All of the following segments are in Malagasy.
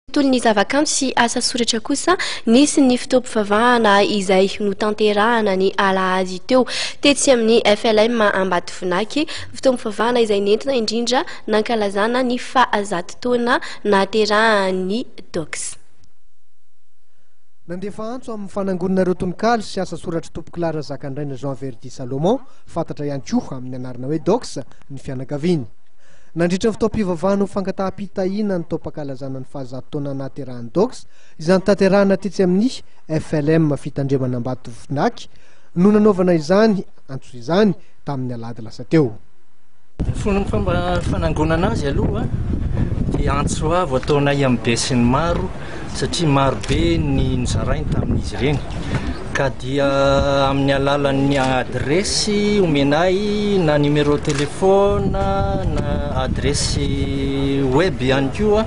Tontolon'ny zavakanto sy asa soratra kosa, nisy ny fotoam-pivavahana izay notanterahana ny alahady teo tetsy amin'ny FLM Ambatovinaky. Fotoam-pivavahana izay nentina indrindra nankalazana ny fahazato taona nahaterahan'ny Dox. Nandefa antso amin'ny fanangonana ireo tononkalo sy asa soratr'i Tompokolahy Razakandraina Jean Verdi Salomon, fantatra ihany koa amin'ny anarana hoe Dox, ny fianakaviany. Nandritra ny fotoam-pivavahana ho fangataham-pitahiana ny taom-pankalazana ny fahazato taona nahaterahan'i Dox, izay notanterahina tetsy amin'ny FLM Fitandremana Ambatovinaky, no nanaovana izany antso izany tamin'ny alahady lasa teo. Ny fomba fanangonana azy aloha dia antso avo ataonay amin'ny besinimaro satria maro be ny nozarainy tamin'izy ireny ka dia amin'ny alalan'ny adiresy omenay na numéro téléphone na adiresy web ihany koa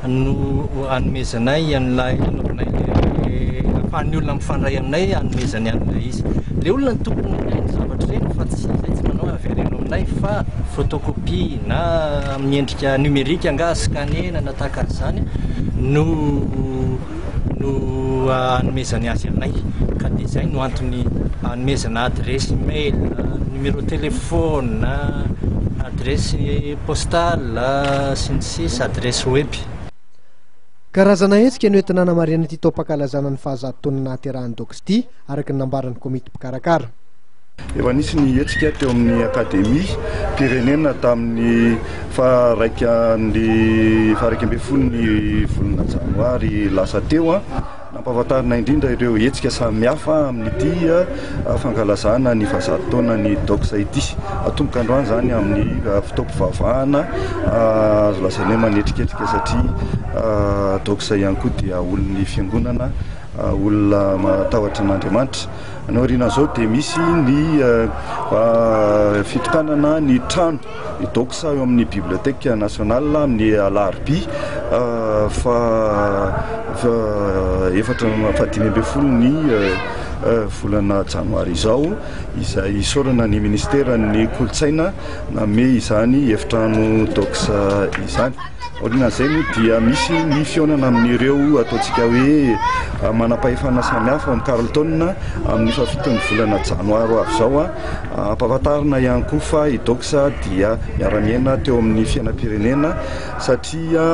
no anomezanay an'ilay anaovanay ahafahan'ny olona mifandray aminay anomezany an'ilay izy. Ilay olona no tompon'ireny zavatra ireny fa tsy izay tsy manao hoe avereno aminay fa photocopie na amin'ny endrika numérique angaha scanner-na na tahaka an'izany no no anomezany azy anay ka dia izay no antony anomezana adiresy mail, numéro téléphone, adiresy postale sy ny sisa, adiresy web. Karazana hetsika no entina hanamarihana ity taom-pankalazana ny fahazato taona nahaterahan'i Dox ity, araka ny nambaran'ny komity mpikarakara. Efa nisy ny hetsika teo amin'ny Akademiam-pirenena tamin'ny faha-iraika ambin'ny folo ny volana janoary lasa teo. Nampahafantarina indrindra ireo hetsika samihafa amin'ity fankalazana ny fahazato taonan'ny Dox ity. Atomboka androany izany amin'ny fotoam-pivavahana azo lazaina hoe manetriketrika satria Dox ihany koa dia olon'ny fiangonana, olona matahotra an'Andriamanitra. Any aorianan'izao dia misy ny fitokanana ny trano ny Dox eo amin'ny Bibliothèque nationale amin'ny alarobia faha efatra faha 15 ny volana janoary izao, izay isaorana ny ministeran'ny kolontsaina nanome izany efitrano Dox izany. Aorianan'izay moa dia misy ny fihaonana amin'ireo ataontsika hoe manam-pahefana samihafa ao amin'ny Carlton amin'ny fahafiton'ny volana janoary ho avy izao. Ampahafantarina ihany koa fa i Dox dia miara-miaina teo amin'ny fiainam-pirenena satria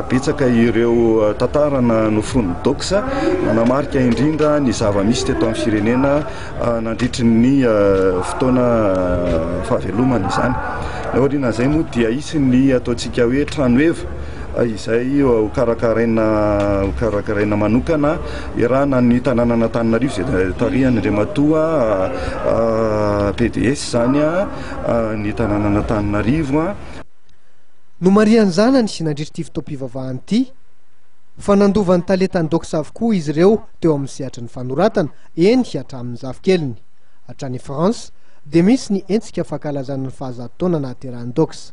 betsaka ireo tantara noforonin'i Dox nanamarika indrindra ny zava-misy teto amin'ny firenena nandritry ny fotoana fahavelomana izany. Aorianan'izay moa dia hisy ny ataontsika hoe tranoheva izay hokarakaraina hokarakaraina manokana iarahana ny tanànan'Antananarivo izay tarihan'Andriamatoa PDS izany ny tanànan'Antananarivo. Nomarihan'ny zanany nandritra ity fotoam-pivavahana ity fa nandova ny talentan'i Dox avokoa izy ireo teo amin'ny sehatry ny fanoratana, eny hatramin'ny zafikeliny. Hatrany France dia misy ny hetsika fankalazana ny fahazato taona nahaterahan'i Dox.